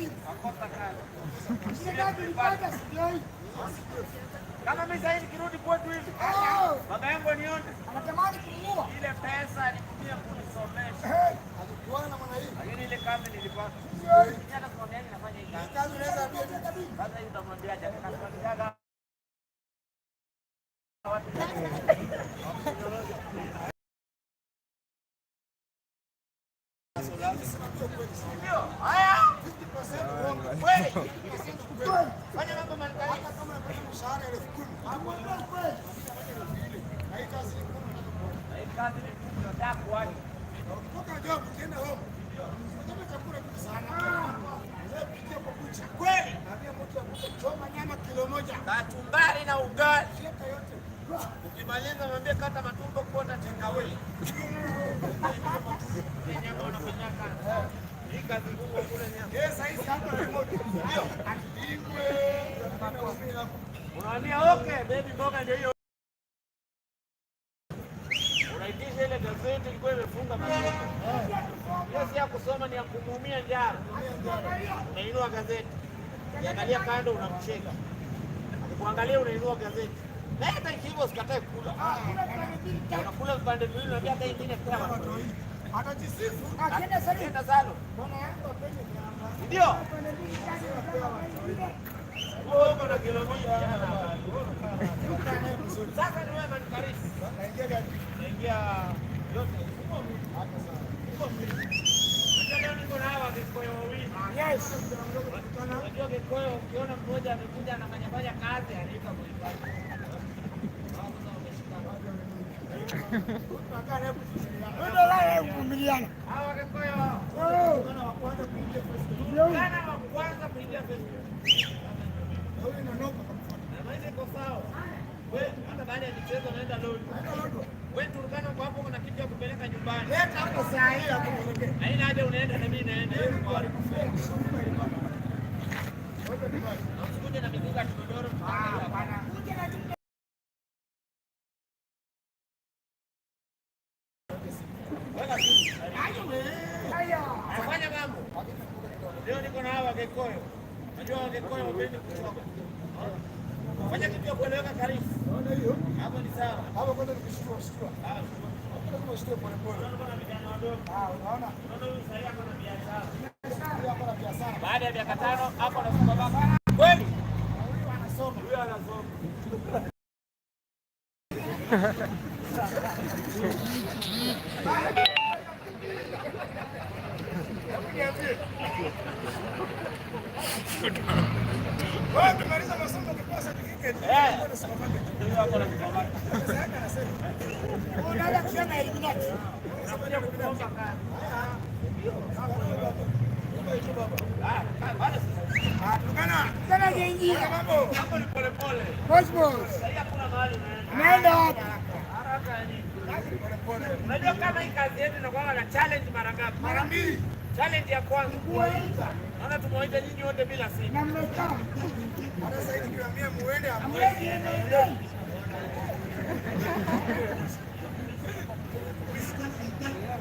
Nakosa kazi. Ile kazi nilipata sijui. Kama mimi sasa nikirudi kwetu hivi, baba yangu anione. Anatamani kumuua. Ile pesa alitumia kunisomesha. Alikuwa na mwana hii. Lakini ile kazi nilipata. Sijui. Mimi hata kumwambia nafanya hii kazi. Kazi unaweza ambia vipi? Sasa hivi utamwambia aje? Akakwambia watu. Ndio. Haya. 50% uongo. Kweli. 50% ukweli. Fanya mambo malikali. Hata kama unapata mshahara 10,000. Kweli. Na hii kazi ni ngumu nataka kuona. Na hii kazi ni ngumu, nataka kuacha. Na ukitoka job ukienda home, usitazame chakula kingi sana. Wewe pikia kwa kucha. Kweli. Naambia mtu akuje choma nyama kilo moja. Kachumbari na ugali. Fyeka yote. Ukimaliza mwambie kata matumbo kwenda take away. Nyama unafanya kazi. Hii kazi ngumu kula nyama. Yeye sasa hizi hapa remote. Ndio. Apigwe. Unaambia okay baby, mboga ndio hiyo. Unaitisha ile gazeti ilikuwa imefunga macho. Hiyo si ya kusoma, ni ya kumuumia njaa. Unainua gazeti. Ukiangalia kando unamcheka. Akikuangalia unainua gazeti. Na hata ikiwa usikatae kula. Unakula vipande viwili, unaambia hata ingine kama. Atajisifu. Akienda sasa. Nenda salo. Bwana yangu apende nyama. Ndio. Uko na kilo moja. Sasa ni wewe manikarisi. Naingia gani? Naingia yote. Hapa sawa. Unajua leo niko na hawa Gikuyu wawili. Yes. Unajua Gikuyu ukiona mmoja amekuja anafanya fanya kazi anaita mwenzake. Hao sasa wameshikana. Tunakaa naye kushirikiana. Wewe ndio la kuvumiliana. Hawa Gikuyu hao. Oh. Bwana wa kwanza kuingia Facebook. Ndio. Kana wa kwanza kuingia Facebook. Na huyu inanoka kamfuata. Na maisha iko sawa. Wewe hata baada ya michezo naenda lori. Naenda London. Wewe Turkana uko hapo kuna kitu ya kupeleka nyumbani. Leta hapo saa hii akupelekee. Haina haja unaenda na mimi naenda. Hiyo ni kwa Na usikuje na mizigo ya kigodoro. Kuja na jumbe. Haya. Fanya mambo. Leo niko na hawa Gikuyu. Unajua Wakikuyu wapendi kuchoka. Fanya kitu ya kueleweka karibu. Unaona hiyo? Hapo ni sawa. Hapo kwanza nikishtua shtua. Ah, Hapo lazima ushtue pole pole. unaona vijana wadogo. Ah, unaona? Unaona huyu sasa ako na biashara. Huyu hapa na biashara. Baada ya miaka 5 hapo anasoma baba. Kweli? Huyu anasoma. Huyu anasoma. Hebu niambie. Wewe ukimaliza masomo ukipewa certificate, unaenda supermarket. Huyu ako na supermarket. Pesa yake anasema. Unaanza kusema Illuminati. Unakuja kuomba kazi. Ah, bado sasa. Ah, Turkana. Tena hajaingia. Mambo. Hapo ni pole pole. Cosmos. Sasa hakuna mahali unaenda. Unaenda wapi? Haraka ya nini? Kazi pole pole. Unajua kama hii kazi yetu inakuwa na challenge mara ngapi? Mara mbili. Challenge ya kwanza. Kuwaita. Naona tumewaita nyinyi wote bila simu. Na mmekaa. Hata sasa hivi nikiwaambia muende hapo. Hamwezi enda enda.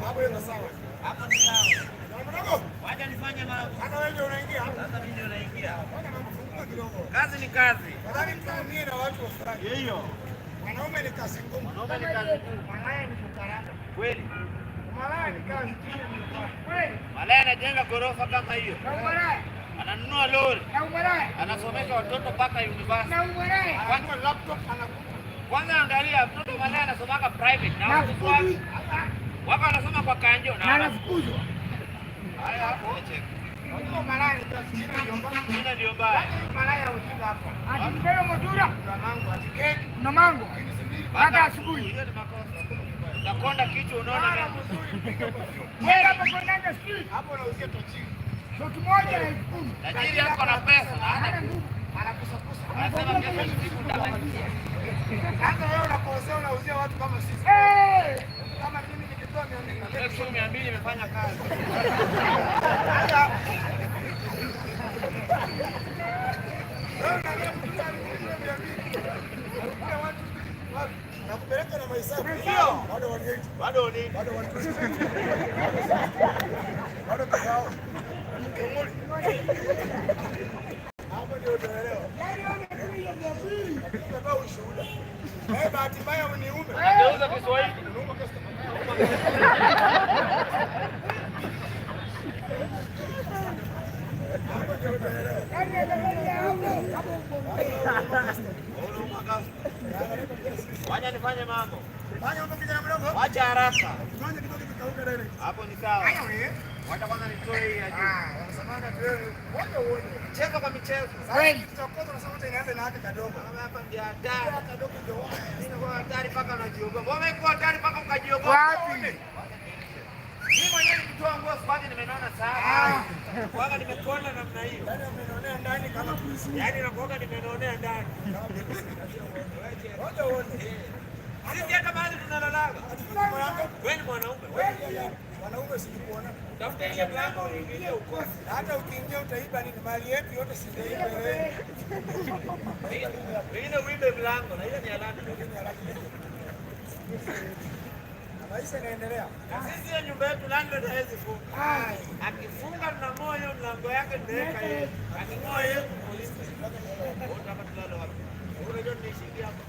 Hapo ndio sawa. Hapo ni sawa. Na mdogo. Wacha nifanye mambo. Hata wewe ndio unaingia. Sasa mimi ndio naingia. Fanya mambo, funguka kidogo. Kazi ni kazi. Nadhani mtaumie na watu wafurahi. Hiyo. Wanaume ni kazi ngumu. Wanaume ni kazi ngumu. Malaya ni kukaranga. Kweli. Malaya ni kazi. Kweli. Malaya anajenga ghorofa kama hiyo. Na umalaya. Ananunua lori. Na umalaya. Anasomesha watoto mpaka university. Na umalaya. Ananunua laptop anakupa. Kwanza angalia mtoto malaya anasomaka private na Na wafukuzwa. fukuzwa. Wako anasoma kwa kanjo na Na anafukuzwa. Haya hapo check. Unajua malaya ni kazi chini ndio mbaya. Jina ndio mbaya. Malaya ujinga hapa. Akimpewa motura Kuna mango atiketi. na mango mpaka asubuhi. Hiyo ni makosa. Utakonda kichwa unaona Mara mimi. mzuri piga perfume. Wewe hapo kwa nanga street. Hapo unauzia tajiri. Shoti moja na 10,000. Tajiri yako na pesa na Hana hana nguvu. Anakusakusa. anasema kesho ni siku nitamalizia. Sasa wewe unakosea unauzia watu kama sisi. Eh! Kama mimi nikitoa 200 na Elfu 200 imefanya kazi. Haya. Wewe unaambia mtu alikuwa 200. Alikuwa watu wapi? Na kupeleka na mahesabu. Ndio. Bado 180. Bado ni Bado 120. Bado kibao. Kongoli. Hapo ndio utaelewa. Yaani wewe hiyo 200. Unataka ushuhuda. Eh, bahati mbaya uniume. Anageuza Kiswahili. Unauma customer. Hapo ndio utaelewa. Yaani angalia hapo kama uko. Unauma customer. Wacha nifanye mambo. Fanya mambo kijana mdogo. Wacha haraka. Fanya kidogo kikauka direct. Hapo ni sawa. Haya wewe. Wacha kwanza nitoe hii ya juu. Ah, wanasemanga tu wewe. Ngoja uone. Mchezo kwa michezo. Sasa kitu cha kwanza unasema hata inaanza na haka kadogo. Kama hapa ndio hatari. Haka kadogo ndio waya. Inakuwa hatari mpaka unajiogopa. Wewe umekuwa hatari mpaka ukajiogopa. Wapi? Mimi mwenyewe nikitoa nguo sipati nimenona sana. Kuaga nimekonda namna hiyo. Yaani amenionea ndani kama kuizi. Yaani nakuaga nimenonea ndani. Ngoja uone. Sisi hata mahali tunalalaga. Mama yako Wewe ni mwanaume. Wewe wanaume sikuona. tafuta ile mlango uingilie ukose. Hata ukiingia utaiba nini? Mali yetu yote singeiba wewe. Wengine uibe mlango na ile ni alama. Na maisha inaendelea. Na sisi hiyo nyumba yetu landlord hawezi funga. Ai. Akifunga tunang'oa hiyo mlango yake tunaweka yeye. Aking'oa yeye polisi. Wewe unataka tulale wapi? Wewe unajua tunaishingi hapa.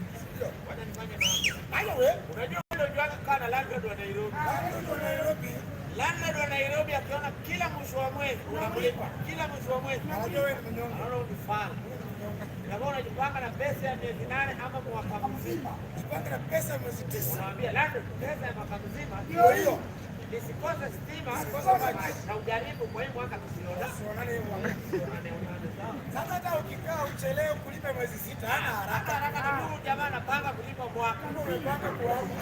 Wacha nifanye mambo. Haya wewe. Unajua ule unajua kukaa na landlord wa Nairobi. Ndio Nairobi. Landlord wa Nairobi akiona kila mwisho wa mwezi unamlipa. Kila mwisho wa mwezi. Anajua wewe ni mnyonge. Anaona unifaa. Na wewe unajipanga na pesa ya miezi 8 ama mwaka mzima. Jipange na pesa ya mwezi 9. Unamwambia landlord pesa ya mwaka mzima Ndio hiyo. nisikose stima Nisikose maji. na ujaribu kwa hii mwaka tusiona. Usionane hiyo mwaka. Onane sawa. Sasa hata ukikaa uchelewe kulipa mwezi 6 hana haraka. Haraka haraka tu jamaa anapanga kulipa mwaka. Kama umepanga kuangu.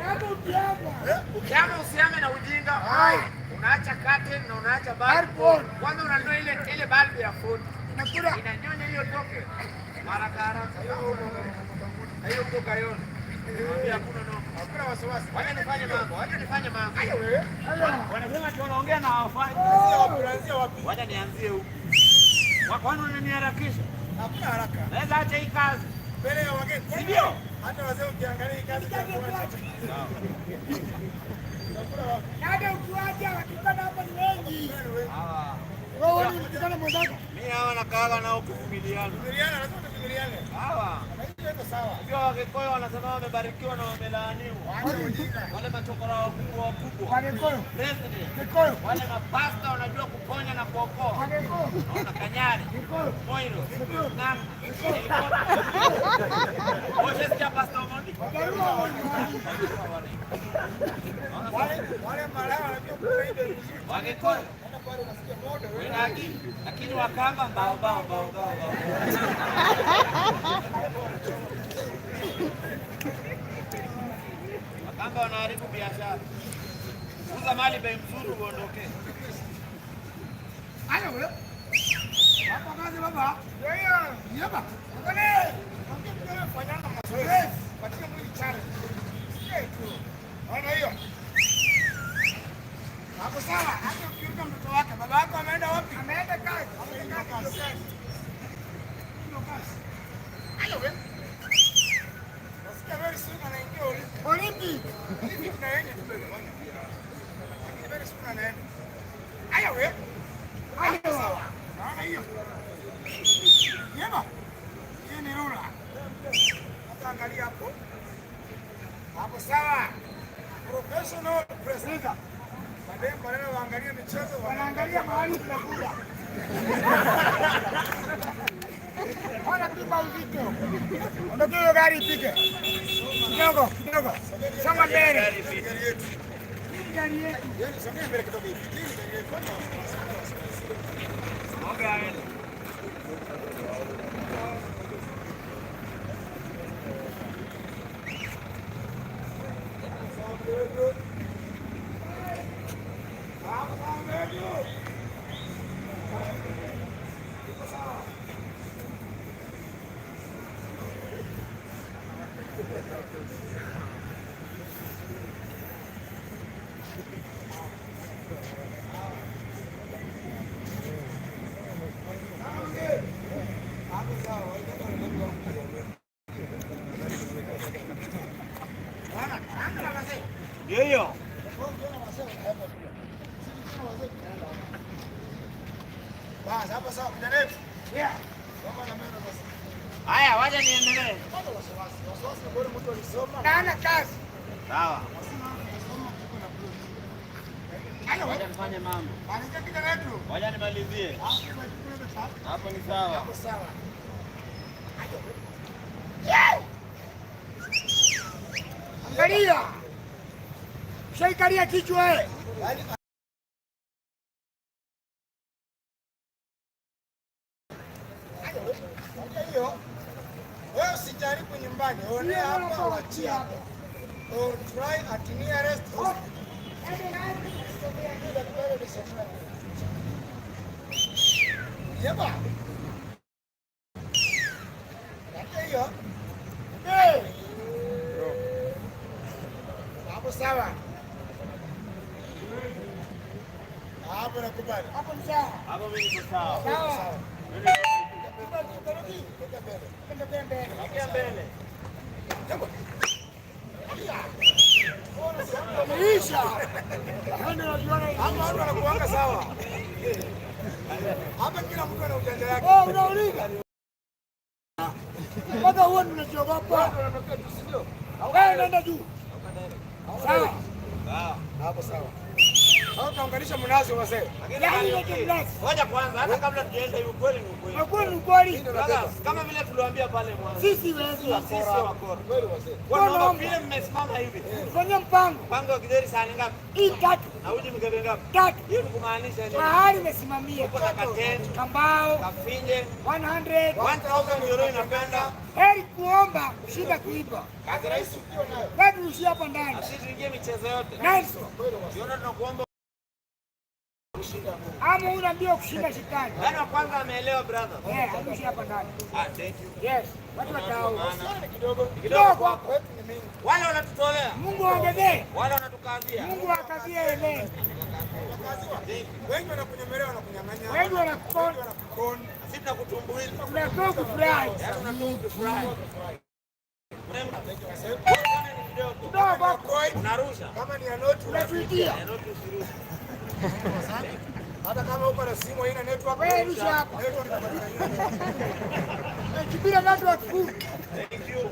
Hapo ukiama. Ukiama usiame na ujinga. Unaacha curtain na unaacha bulb. Bulb. Kwanza unanunua ile bulb ya 40. Nakula. Inanyonya hiyo toke. Haraka haraka. Hiyo uko kayoni. Mwambie hakuna noma. Hakuna wasiwasi. Wacha nifanye mambo. Wacha nifanye mambo. Haya wewe. Wanasema ati wanaongea na hawafanyi. Unaanzia wapi? Unaanzia wapi? Wacha nianzie huku. Kwani unaniharakisha? Hakuna haraka. Naweza acha hii kazi. Mbele ya wageni. Si ndio? Hata wazee ukiangalia hii kazi itakuacha. Na hata ukiwacha watukana hapa ni wengi. Hawa. Wewe ni mtukana mwenzako. Mimi hawa nakaaga nao kuvumiliana. Vumiliana, lazima tuvumiliane. Hawa. Maisha iko sawa. Unajua Wakikuyu wanasema wamebarikiwa na wamelaaniwa. Waache ujinga. Wale machokora wakubwa wakubwa. Wakikuyu. President. Kikuyu. Wale mapasta wanajua kuponya na kuokoa. Wakikuyu. Naona Kanyari, Kikuyu. Moiro, Ng'ang'a, Helikopta. Ushasikia Pastor Omondi? Wabarua wao. Wale malaya wanajua kuiba vizuri. Wakikuyu Hata pale unasikia moto wewe. wana akili, lakini Wakamba mbao mbao mbao mbao mbao. Wakamba wanaharibu biashara. Uza mali bei mzuri uondoke. Haya wewe. Hapa kazi baba. Ndio hiyo. Yaba. Angalia. Mwambie mtu fanyanga mazoezi. Patia mwili challenge. Sikia tu. Ona hiyo. Hapo sawa, hata ukiruka mtoto wake, baba yako ameenda wapi? Ameenda kazi. Ameenda kazi. Ndio kazi. Haya wewe. Nasikia very soon anaingia Olympic. Olympic. Olympic na yeye tu bado. Lakini very soon anaenda. Haya wewe. Haya. Sawa. Naona hiyo. Yeba. Hii ni rula. Hata angalia hapo. Hapo sawa. Professional presenter. Baadaye maneno waangalie michezo Wanaangalia mahali tunakula. Wanapima uzito. Ondoke hiyo gari ipige. Kidogo, kidogo. Songa mbele. Gari yetu. Hii gari yetu. Yaani songea mbele kidogo hivi. Hii ni gari yetu. Moga aende. Ndio hiyo. Wanahepa pia. Sisi kama wazee tunaenda wapi? Basi hapa sawa, kijana wetu. Yeah. Soma na meno sasa. Haya, wacha niendelee. Kwanza wasiwasi. Wasiwasi ni bora mtu alisoma. Na ana kazi. Sawa. Alisoma kuko na blue. Wacha nifanye mambo. Anaingia kijana wetu. Wacha nimalizie. Hapo Hapo ni sawa. sawa. Angalia. Shaikalia kichwa eh. Yaani hiyo wewe usijaribu nyumbani, onea hapa, wachia hapa. Or try at nearest hospital. Daktari alisomea. Yeba. Hata hiyo. Eh. Hapo sawa. Hapo nakubali. Hapo ni sawa. Hapo mimi niko sawa. Sawa. Weka mbele. Tembea mbele. Ingia mbele. Ameisha. Ndio unajiona. Hapa watu wanakuanga sawa. Hapa kila mtu ana ujanja yake. Oh, unauliza. Mpaka huo tunachiogopa. Wanatokea tu, si ndio? Wewe unaenda juu. Sawa. Sawa. Hapo sawa. Au tuunganisha mnazi wazee. Lakini Yaani Kariuki, ile mnazi. Ngoja kwanza hata kabla tujaenda hivi ukweli ni ukweli. Ukweli ni ukweli. Brothers, kama vile tuliwaambia pale mwanzo. Sisi wezi. Sisi sio wakora. Kweli wazee. Kwa naomba Naomba. vile mmesimama hivi. Fanya mpango. Mpango wa kideri sahani ngapi? Hii tatu. Na uji mkebe ngapi? Tatu. Hiyo ni kumaanisha nini? Mahali imesimamia. Uko na kateni, Kambao kafinje, 100. 1000 euro inapenda. Heri kuomba kushinda kuiba. Kazi rahisi ukiwa nayo. Wewe tuishie hapa ndani. Sisi tuingie michezo yote. Nice. Ukiona tunakuomba Ama una mbio kushinda shetani. Yaani wa kwanza ameelewa brother. Eh, arushi hapa ndani. Ah, thank you. Yes, watu watao. Usione kidogo. Kidogo hapo. Wetu ni mingi. Wale wanatutolea, Mungu aongezee. wale wanatukazia. Mungu akazie amen. Wakaziwa. Wengi wanakunyemelea, wanakunyang'anya. Wengi wanakukona. Wengi wanakukona. Sisi tunakutumbuiza. Tunakuwa kufurahi. Yaani unatoa ukifurahi. Kidogo hapo. Coin, Unarusha. kama ni ya noti, Unatuitia. Noti usirushe. hata kama uko na simu haina network, Wewe rusha hapa. network itapatikana. Kibira watu full. Thank you.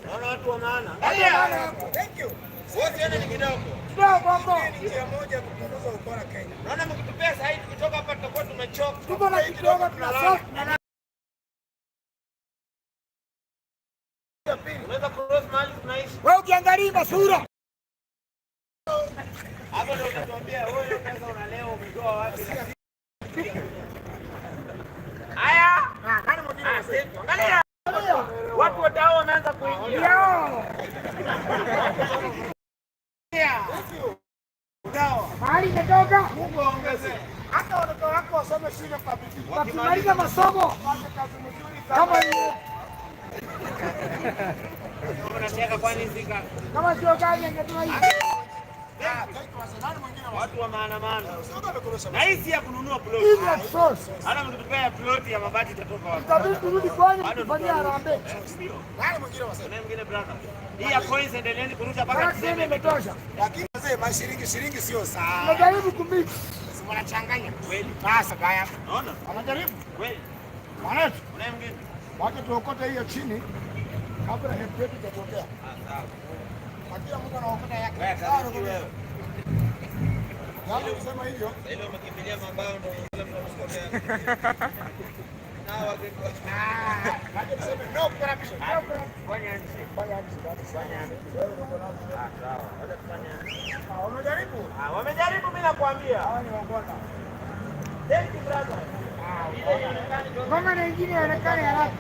Naona watu wa maana. Watu wa maana hapo. Thank you. Wote ni kidogo. Kidogo hapo. Hii ni njia moja ya kupunguza ukora Kenya. Naona mkitupea saa hii tukitoka hapa tutakuwa tumechoka. Tuko na kidogo tuna soft na Unaweza cross mahali tunaishi. wewe ukiangalia masura. Hapo ndio utatuambia wewe hiyo pesa unalewa umetoa wapi? Haya. Ah, thank you. Angalia. Watu watao wameanza kuingia. Ndio. Mahali imetoka. Mungu aongeze. Hata watoto wako wasome shule kwa bidii. Wakimaliza masomo Wapate kazi mzuri kama hiyo. Unacheka kwani zika Kama sio kazi angetoa hivi. Ah, thank you wazee. Nani mwingine wazee? watu wa maana maana. Usiogope kurusha. Na hii si ya kununua plot. Hivi ya source. Hata mkitupea plot ya mabati itatoka wapi? Itabidi turudi kwani Bado tufanyie harambee. Ndio. Nani mwingine wazee? Kuna mwingine brother. Hii ya coins endeleeni kurusha mpaka Mpaka tuseme tuseme imetosha. Lakini wazee, mashilingi shilingi sio sana. Tunajaribu kumix. Si wanachanganya. Kweli. Sasa baya. Unaona? Wanajaribu. Kweli. Mwanetu, Kuna mwingine. wacha tuokote hiyo chini kabla hepu yetu itatokea. Ah, sawa. Kwa kila mtu anaokota yake. Wewe Sawa, kazi wewe. Yaani ukisema hivyo, Ile umekimbilia mabao ndio kila mtu anasokea. Na wageni. wacha tuseme no corruption. Fanya nchi. Fanya nchi, Fanya nchi. Ah, sawa. Wacha tufanye nchi. Ah, wamejaribu. Ah, wamejaribu mimi nakwambia. Hawa ni wangwana. Thank you brother. Ile inaonekana Mama na ingine inaonekana haraka.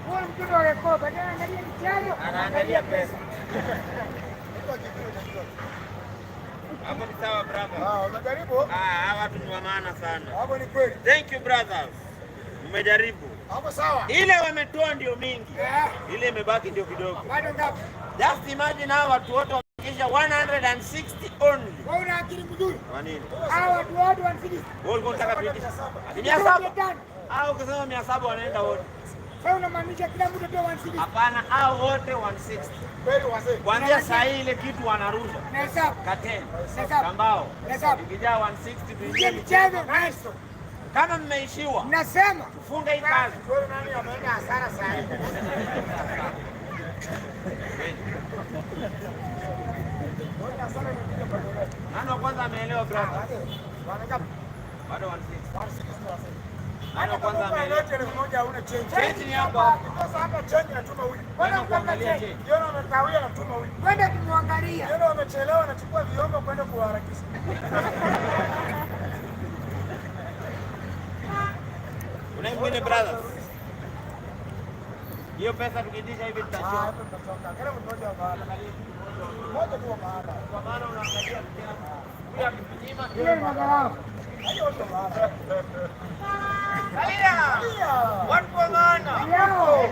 Huyu mtoto wa Yakobo, anaangalia michezo, anaangalia pesa. Mtu akijua utajua. Hapo ni sawa brother. Ah, wamejaribu. Ah, hawa watu ni wa maana sana. Hapo ni kweli. Thank you brothers. Mmejaribu. Hapo sawa. Ile wametoa ndio mingi. Eh, Ile imebaki ndio kidogo. bado ngapi? Just imagine hawa watu wote wamefikisha 160 only. Wewe una akili mzuri. Kwa nini? Hawa watu wote 160. Wewe ulikuwa unataka tuitishe Mia 700? tano. Ah, ukisema 700 wanaenda wote. Sasa unamaanisha kila mtu atoe 160. Hapana, hao wote 160. Kweli wazee. Kuanzia saa hii ile kitu wanarusha. Na hesabu. Kateni. Hesabu. Kambao. Hesabu. Ikijaa 160 Ingie tuingie michezo nice. Kama mmeishiwa, Nasema tufunge hii kazi. Tuone nani ameenda hasara saa hii. Tuone hasara imekuja kwa dola. Nani wa kwanza ameelewa brother? Wangapi? Bado 160. 160 wazee. Nani wa Hata kwanza kama uko na ameelewa? noti 1000 hauna change. Change ni hapa. Ukikosa hapa change natuma huyu. Kwenda Nani kuangalia kuangalia. change? Jiona wamekawia natuma huyu. Kwenda kumwangalia. Jiona wamechelewa nachukua vyombo kwenda kuwaharakisha. Kuna mwingine brothers. Hiyo pesa tukiitisha hivi Ah, tutachoka. hapo tutatoka. Kila mmoja wa maana. Mmoja tu wa maana. Kwa maana unaangalia kila huyu akikunyima Ile ni madharau. Hayo ndio maana. Kalia. Watu kwa maana. Yao.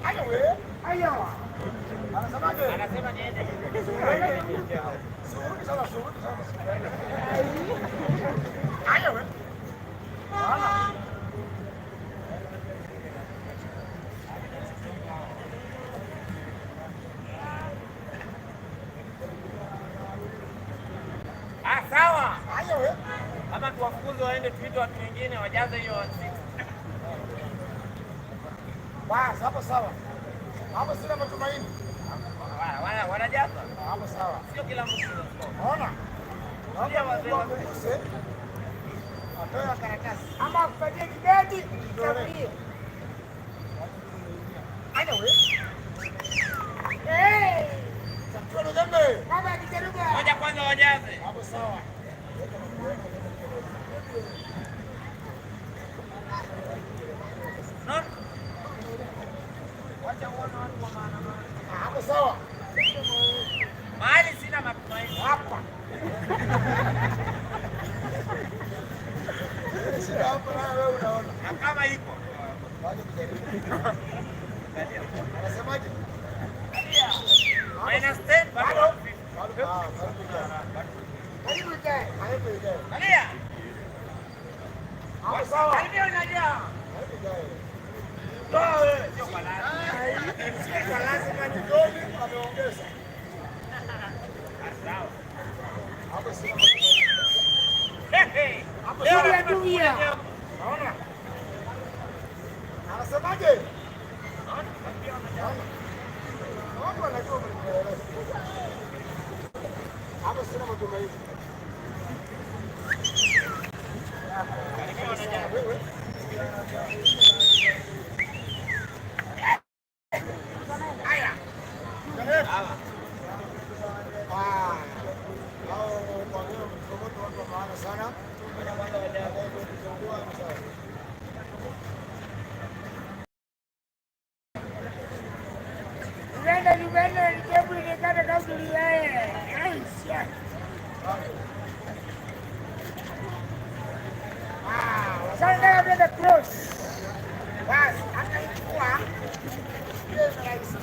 Hayo we. Ayo. Anasemaje? Anasema niende. Surudi sana, surudi sana. Hayo we. Maana. Ah, sawa. Hayo we. Kama tuwafukuze waende tuite watu wengine wajaze hiyo 160. Basi hapo sawa. Hapo sina matumaini. Wanajaza. Hapo sawa. Sio kila mtu. Naona? Pia wazee Naomba Mungu atoe karatasi. Ama akupatie kibeti, chagulie. Hayo we. Eh, Tuone jambe. kama akijaruka. Ngoja kwanza wajaze. Hapo sawa. No. Wacha uone watu kwa maana maana. Hapo sawa. Mahali sina matumaini. Hapa. Shida hapo na wewe unaona. Na kama iko. Waje kujaribu. Anasemaje? Minus 10 bado 150. Bado ah, karibu ijae. Karibu ikae. Karibu ijae. Kalia. Hapo sawa. Karibia inajaa. Karibu ijae. Toa wewe. Sio kwa lazima. Sio kwa lazima ni goli ameongeza. Sawa. Hapo sina matumaini. Hey, hey. Hapo Leo sawa. lazima tukule Dunia. jambo. Naona? Anasemaje? Watu wanajua mnaelewa. Hapo sina matumaini. Karibia wanajaa. Wewe. Haya. Sawa. Ah. Hao kwa leo mtoto watu wa maana sana. Ngoja kwanza wajaze. Uganda, Uganda, hebu nikata kauli yeye. Ai, sia. Ah, sasa nataka kwenda cross. Basi akaichukua ile rahisi.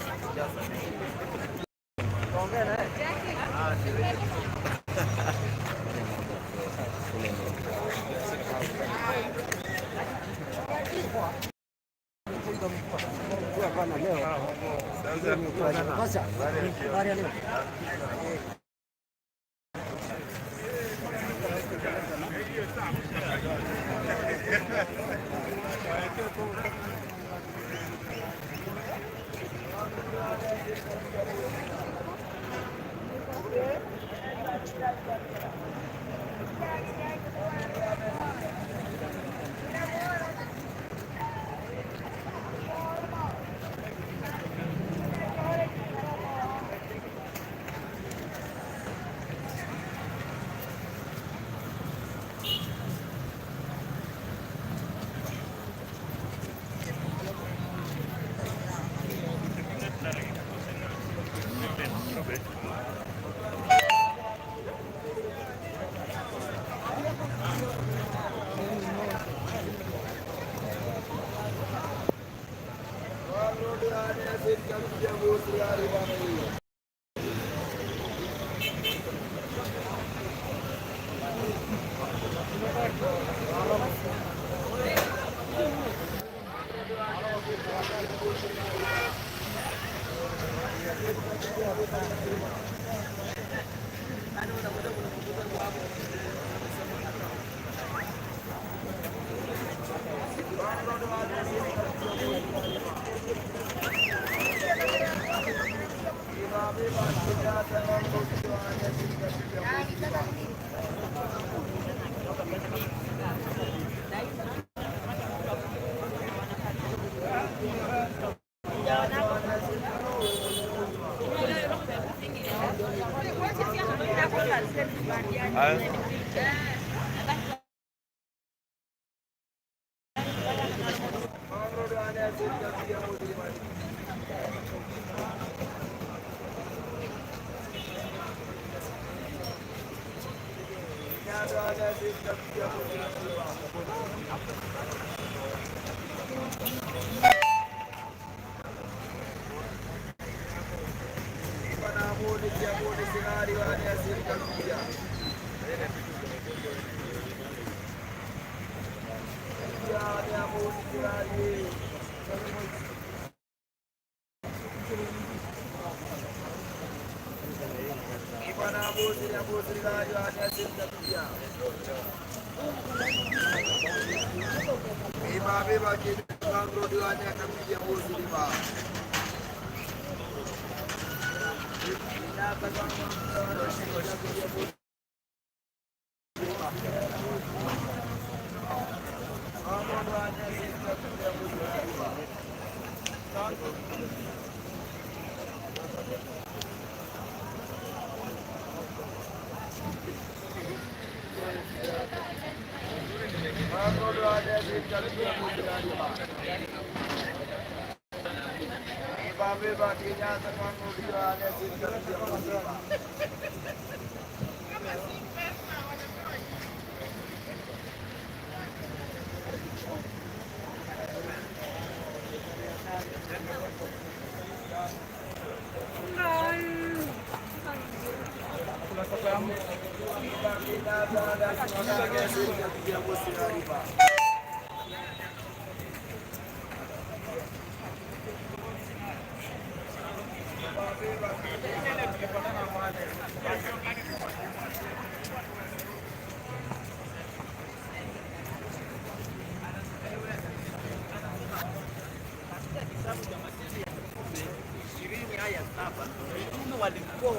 20 aya 7 mitume walikuwa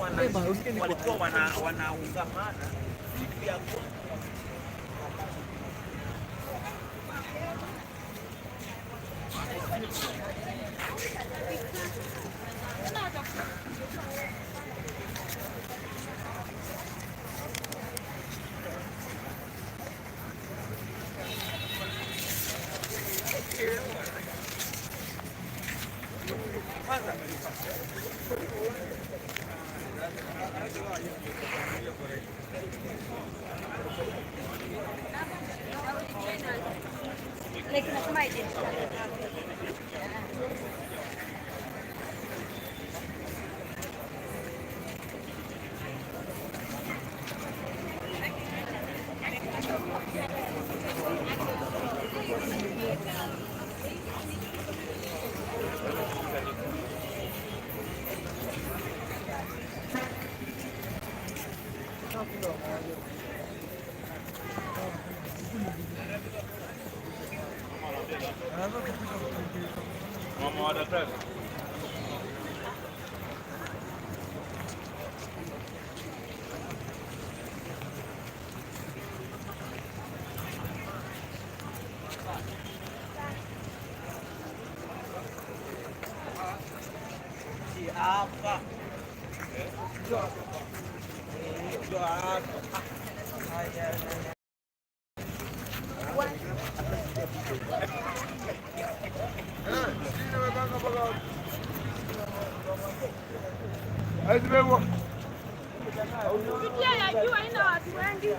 wanaungamana siku ya kwanza. Like nasema identity. Hapa. Ndio hapa. Kupitia ya juu haina watu wengi.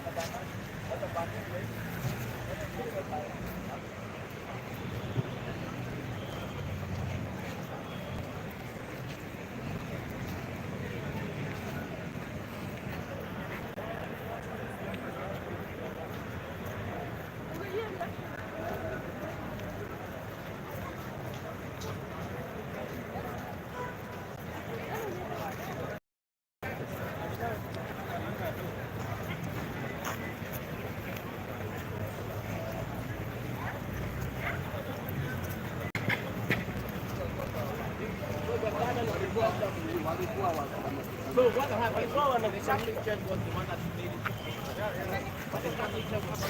The Catholic Church was the one that made it. But the Catholic Church was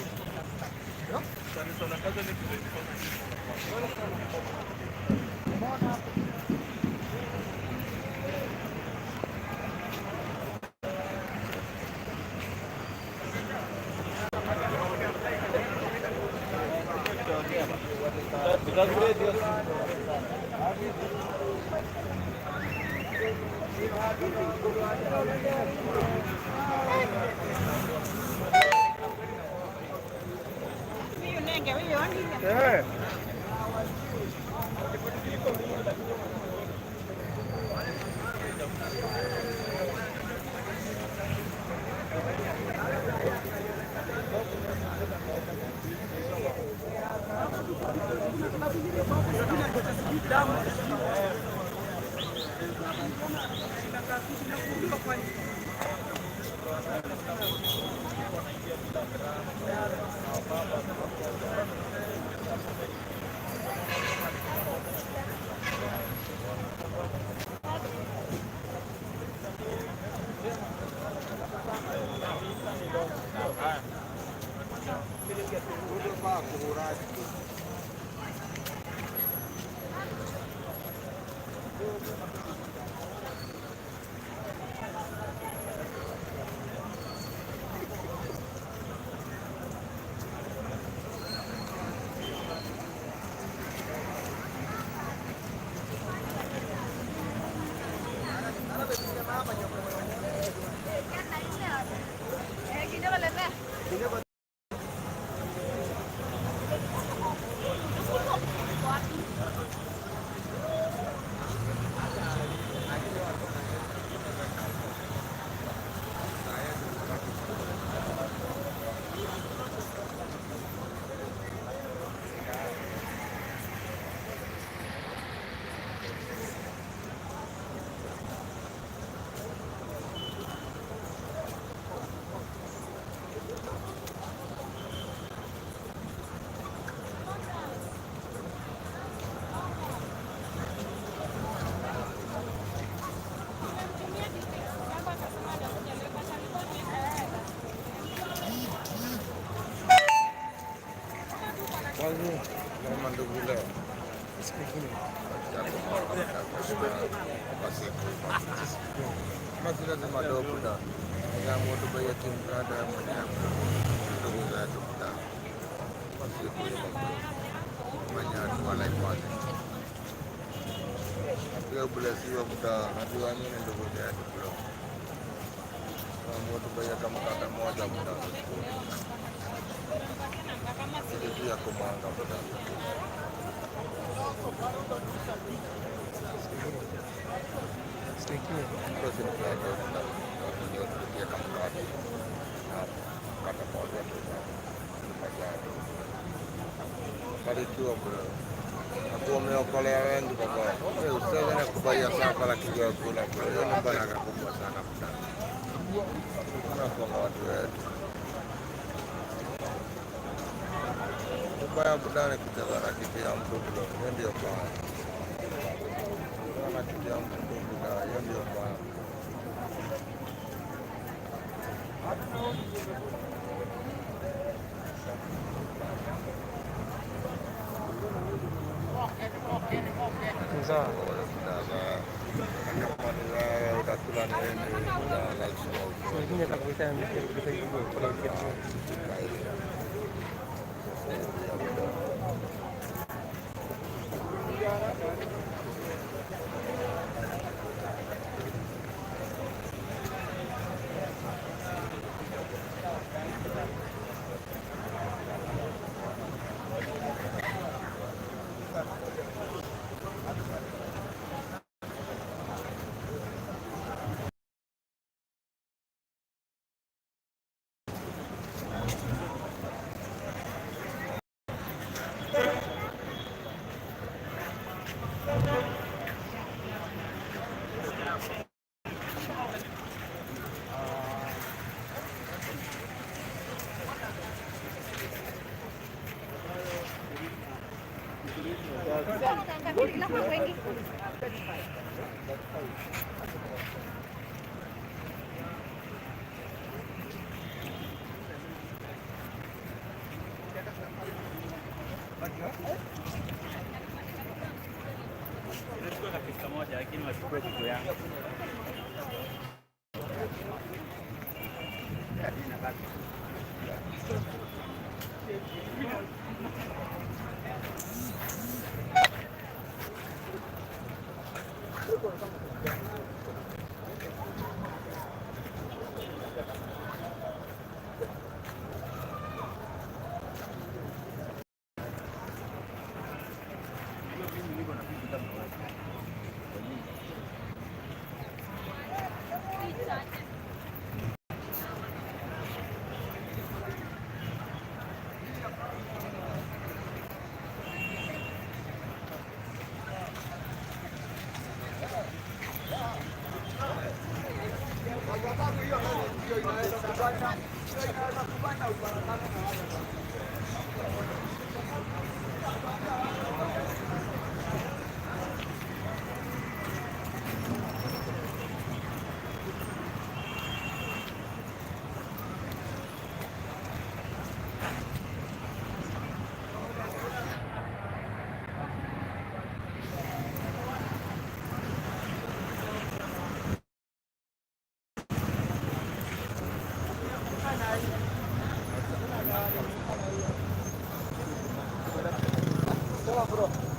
Kama ndugu leo Barikiwa bro. Nakuwa umeokolea wengi baba. Wewe usije na kubaia sana la kijua kula bro. Hiyo ni baraka kubwa sana bro. Tunakuwa watu wetu. Ubaya budani kucheza na kitu ya mtu bro. Hiyo ndio baya. Na kitu ya mtu bro. Hiyo ndio baya. Chukua jiko yangu. Bro.